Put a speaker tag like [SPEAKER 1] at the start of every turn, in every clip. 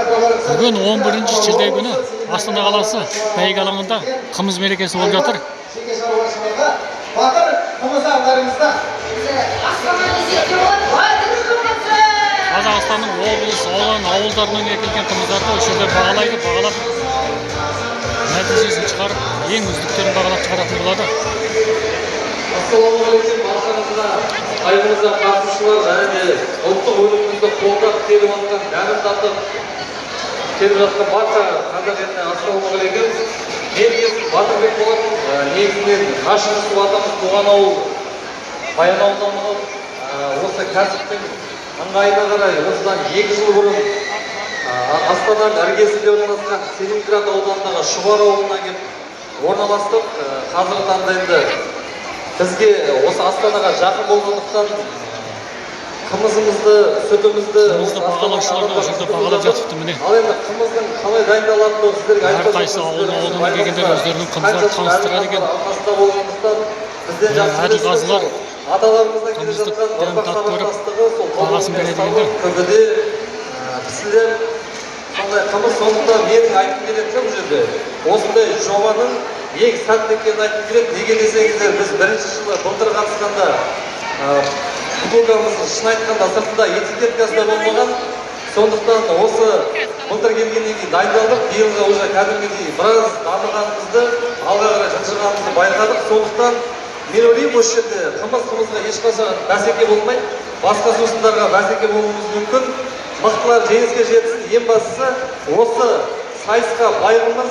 [SPEAKER 1] Бүгін 11 шілде күні Астана қаласы бәйге алаңында қымыз мерекесі болып жатыр.
[SPEAKER 2] Жеке шаруашылығы Батыр қымызы алдарыңызда.
[SPEAKER 3] Астана десек те болады, Батыр қымызы!
[SPEAKER 1] Қазақстанның облыс, аудан, ауылдарынан әкелген қымыздарды осы жерде бағалайды, бағалап нәтижесін шығарып, ең үздіктерін бағалап шығаратын болады.
[SPEAKER 4] Ассалаумағалейкум баршаңызға, тойымызға қатысушылар және де ұлттық өнімімізді қолдап келіп жатқан, дәмін татып келіп жатқан барша қазақ еліне ассалаумағалейкум. Менің есімім Батырбек болатын. Негізінен Ғашық Жүсіп атамыз туған ауыл Баянауылдан болып, осы кәсіптің ыңғайына қарай осыдан 2 жыл бұрын Астананың іргесінде орналасқан Целиноград ауданындағы Шұбар ауылына келіп орналастық. Қазіргі таңда енді бізге осы Астанаға жақын болғандықтан қымызымызды, сүтімізді
[SPEAKER 1] Қымызды бағалаушылар да осы жерде бағалап жатыпты, міне.
[SPEAKER 4] Ал енді қымыздың қалай дайындалатындығын сіздерге айтпасам,
[SPEAKER 1] Әрқайсы ауыл ауылдан келгендер өздерінің қымыздарын таныстырады екен.
[SPEAKER 4] Алқасында болғандықтан бізден
[SPEAKER 1] Міне,
[SPEAKER 4] жақсы
[SPEAKER 1] әділ
[SPEAKER 4] білесіздер,
[SPEAKER 1] қазылар
[SPEAKER 4] сол аталарымыздан келе
[SPEAKER 1] қымызды
[SPEAKER 4] жатқан
[SPEAKER 1] дәм
[SPEAKER 4] ұрпақ
[SPEAKER 1] татып көріп,
[SPEAKER 4] сабақтастығы сол
[SPEAKER 1] бағасын
[SPEAKER 4] тобылғымен
[SPEAKER 1] береді
[SPEAKER 4] салып,
[SPEAKER 1] екендер.
[SPEAKER 4] күбіде пісілер сондай қымыз. Сондықтан менің айтқым келетіні, бұл жерде осындай жобаның ең сәтті екенін айтқым келеді. Неге десеңіздер, біз бірінші жылы, былтыр қатысқанда бутылкамыздың, шын айтқанда, сыртында этикеткасы да болмаған. Сондықтан осы былтыр келгеннен кейін дайындалдық. Биылғы уже кәдімгідей біраз дамығанымызды, алға қарай жылжығанымызды байқадық. Сондықтан мен ойлаймын, осы жерде қымызға ешқашан бәсеке болмайды, басқа сусындарға бәсеке болуымыз мүмкін. Мықтылар жеңіске жетсін. Ең бастысы, осы сайысқа, Байқымыз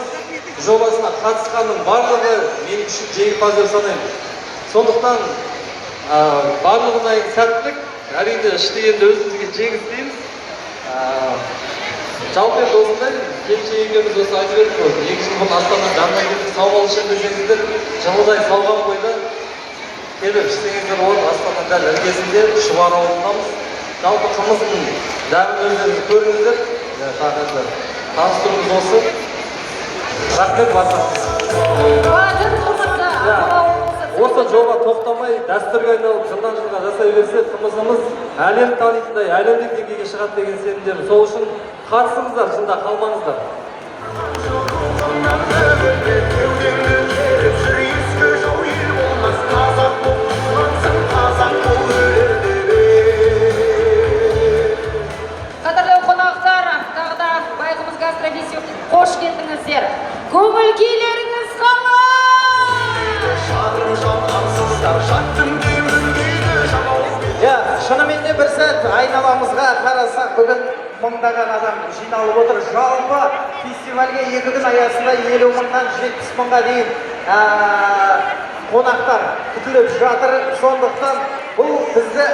[SPEAKER 4] жобасына қатысқанның барлығы мен үшін жеңімпаз деп санаймын. Сондықтан барлығына енді сәттілік, әрине, іштей енді өзімізге жеңіс дейміз. Жалпы енді осындай келіншек екеуміз осы айтып едік қой, 2 жыл бұрын Астананың жанына келдік. Саумал ішемін десеңіздер, жылыдай сауған бойда келіп ішсеңіздер болады. Астананың дәл іргесінде, Шұбар ауылындамыз. Жалпы қымыздың дәмін өздеріңіз көріңіздер. Иә, тағы енді таныстыруымыз осы. Рахмет баршаңызға.
[SPEAKER 3] Батыр қымызы!
[SPEAKER 4] Иә.
[SPEAKER 3] Ақмола облысы.
[SPEAKER 4] Осы жоба тоқтамай, дәстүрге айналып, жылдан жылға жасай берсе, қымызымыз әлем танитындай, әлемдік деңгейге шығады деген сенімдемін. Сол үшін қатысыңыздар, жылда қалмаңыздар.
[SPEAKER 5] Кеудеңді керіп жүр ескі жау, ел болмас. Қазақ бол туғансың, қазақ бол өлер деп.
[SPEAKER 3] Қадірлі қонақтар, тағы да Байқымыз гастрофестиваліне қош келдіңіздер. Көңіл күйлеріңіз қалай?
[SPEAKER 5] Шағырым жалғансыздар жаттым деміндейді жамау.
[SPEAKER 2] Иә, шынымен де, бір сәт айналамызға қарасақ, бүгін мыңдаған адам жиналып отыр. Жалпы фестивальге 2 күн аясында 50 мыңнан 70 мыңға дейін қонақтар күтіліп жатыр. Сондықтан бұл бізді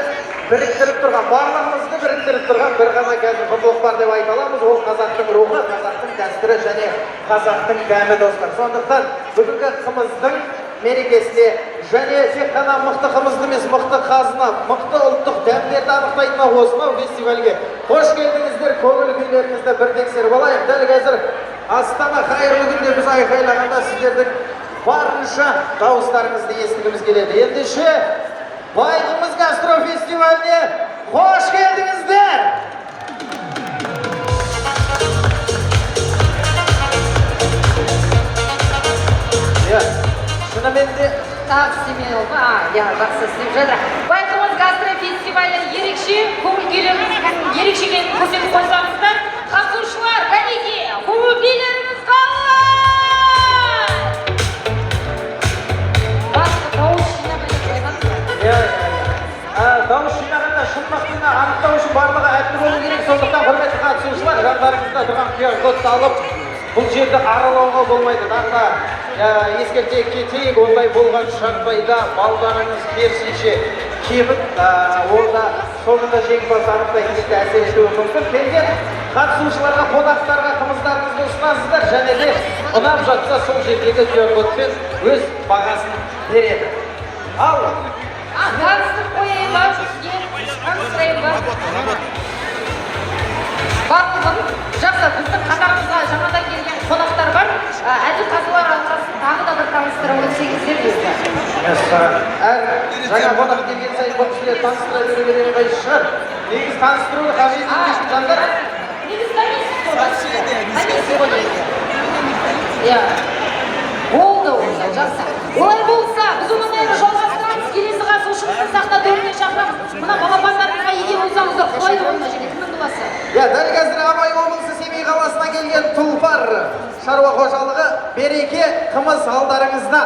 [SPEAKER 2] біріктіріп тұрған, барлығымызды біріктіріп тұрған бір ғана қазір құндылық бар деп айта аламыз. Ол қазақтың рухы, қазақтың дәстүрі және қазақтың дәмі, достар. Сондықтан бүгінгі қымыздың мерекесіне және тек қана мықты қымызды емес, мықты қазына, мықты ұлттық дәмдерді анықтайтын осынау фестивальге қош келдіңіздер. Көңіл күйлеріңізді бір тексеріп алайық. Дәл қазір «Астана, қайырлы күн» деп біз айқайлағанда, сіздердің барынша дауыстарыңызды естігіміз келеді. Ендеше, Байқымыз гастро фестиваліне қош келдіңіздер! Иә, шынымен де.
[SPEAKER 3] Тағы істемей ма? А, иә, жақсы істеп жатыр. Байқымыз гастрофестивалі ерекше, көңіл күйлеріңіздің ерекше екенін көрсетіп қойсаңыздар. Қатысушылар, кәнеки, көңіл күйлеріңіз қалай? Басты дауыс жинап біліп.
[SPEAKER 2] Иә. Дауыс жинағанда шын мықтыны анықтау үшін барлығы әділ болу керек. Сондықтан, құрметті қатысушылар, жандарыңызда тұрған QR кодты алып, бұл жерді аралауға болмайды. Тағы да ескерте кетейік, ондай болған жағдайда балдарыңыз керісінше кеміп, онда соңында жеңімпазды анықтайтын кезде әсер етуі мүмкін. Келген қатысушыларға, қонақтарға қымыздарыңызды ұсынасыздар және де ұнап жатса, сол жердегі QR кодпен өз бағасын береді. Ал
[SPEAKER 3] А, таныстырып қояйын ба сізге? Таныстырайын ба? Барлығын. Жақсы, біздің қатарымызға жаңадан келген қонақтар бар. Әділ қазылар алқасын тағы да бір таныстырып өтсеңіздер бізді.
[SPEAKER 2] Мәссаған, әр жаңа қонақ келген сайын бұл кісілер таныстыра беруге де ыңғайсыз шығар. Негізі таныстыруды қажет етпейтін жандар.
[SPEAKER 3] Негізі танисыз ғой. Иә, болды онда, жақсы. Олай болса, біз одан әрі жалғастырамыз. Келесі қатысушымызды сахна төріне шақырамыз. Мына балапандарыңызға ие болсаңыздар, құлайды ғой мына жерде. Кімнің баласы?
[SPEAKER 2] Иә, дәл қазір Абай облысы, Семей қаласына келген Тұлпар шаруа қожалығы «Береке» қымыз алдарыңызда.